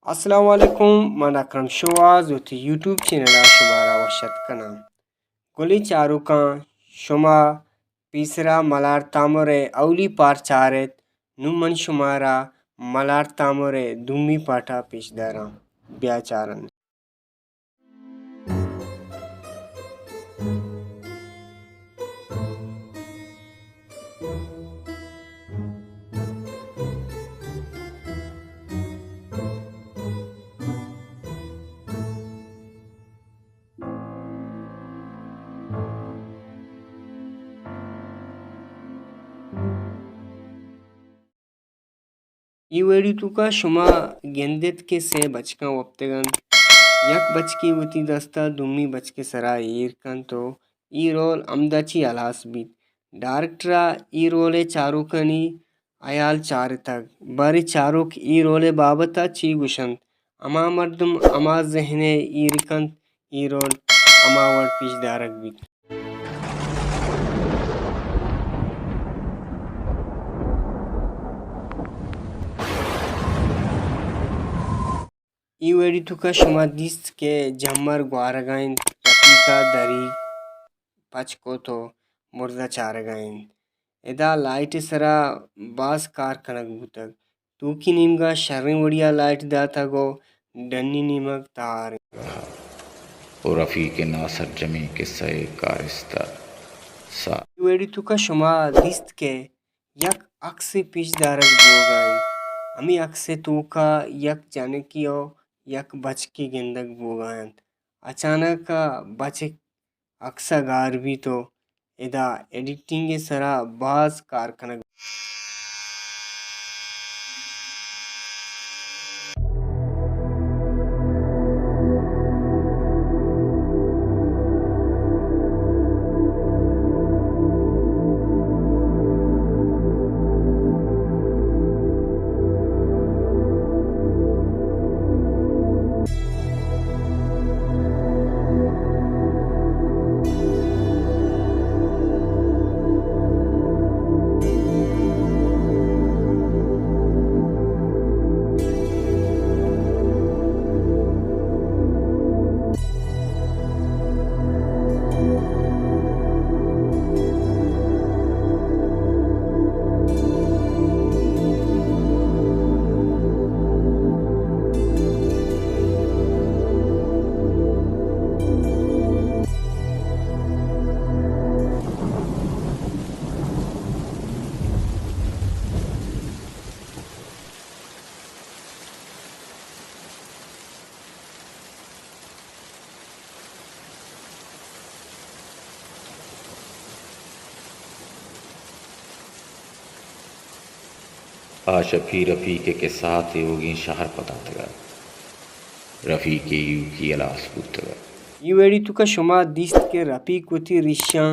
السلام علیکم، من اکرم شوہاز وتی یوٹیوب چینل ءَ شمارا وش اتک کناں۔ گلیں چاروکاں، شما پیسرا ملار تامر ءِ اولی پارٹ چارت، نوں من شمارا ملار تامر ءِ دومی پارٹ ءَ پیش داراں۔ بیا چارن۔ اے ویڈیو توکا شما گندیت کہ سے بچکاں وپتگ انت، یک بچکے وتی دستا دومی بچکے سرا ایر کنت و اے رول ہمدا چی ہلاس بیت۔ ڈائریکٹرا اے رول ءِ چاروکانی ہیال چارتگ، باریں چاروک اے رول ءِ بابتا چی گوشنت؟ ہما مردم ہما ذہن ءَ ایر کنت، اے رول ہما وڑ پیش دارگ بیت۔ اے ویڈیو توکا شما دیست کہ جمر گوارگا انت، رفیقا دری پچ کت و مردا چارگا انت۔ ادا لائٹ سرا باز کار کنگ بوتگ۔ توکی نیمگا شریں وڑیا لائٹ داتگ و ڈنی نیمگ تہار انت۔ و رفیق ناسرجمیں قصہ کارستہ سا۔ اے ویڈیو توکا شما دیست کہ یک عکسے پیش دارگ بوگا انت۔ ہمے عکس توکا یک جنکی و یک بچکے گندگ بوگا انت۔ اچانک بچک عکس ءَ گار بیت و ادا ایڈیٹنگ ءِ سرا باز کار کنگ۔ آ شپی رفیق ءِ کسہ ءَ تیوگیں شہر پتاتگ ات۔ رفیق ءِ ایوکی ہلاس بوتگ ات۔ اے ویڈیو توکا شما دیست کہ رفیق وتی ریشاں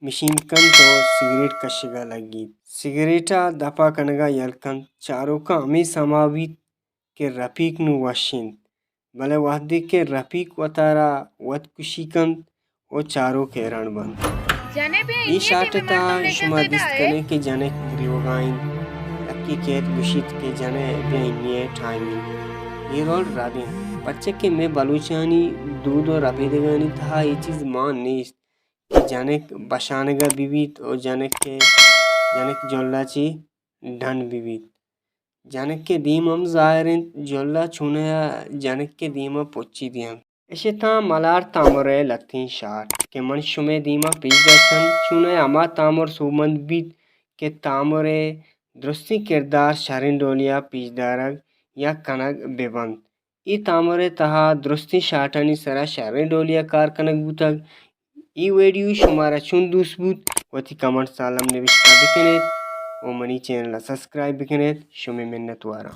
مشین کنت و سگریٹ کشگا لگیت۔ سگریٹا دپا کنگا یل کنت۔ چاروکاں ہمے سما بیت کہ رفیق نوں وش انت، بلے وہدے کہ رفیق وتارا وت کشی کنت و چاروک حیران بنت۔ اے شاٹ ءِ تہا شما دیست کنے کہ جنک گریوگا انت، یکے کیت گوشیت کہ جنئے بیا انی ءِ ٹائم انت۔ اے رول رد انت، پرچا کہ مئے بلوچانی دود و ربیدگانی تہا اے چیز مان نیست کہ جنک بشانگا بہ بیت و جنک ءِ، جنک جلا چہ ڈن بہ بیت۔ جنک ءِ دیم ہم ظاہر انت، جلا چونایا جنک ءِ دیما پچی دینت۔ اش اتاں ملار تامر ءِ لہتیں شاٹ کہ من شمئے دیما پیش داشتن، چونایا ہما تامر سوبمند بیت کہ تامر ءِ درستیں کردار شریں ڈولیا پیش دارگ یا کنگ بہ بنت۔ اے تامر ءِ تہا درستیں شاٹانی سرا شریں ڈولیا کار کنگ بوتگ۔ اے ویڈیو شمارا چون دوست بوت، وتی کمنٹس ءَ الم نبشتہ بکنیت و منی چینل ءَ سبسکرائب بکنیت۔ شمئے منت واراں۔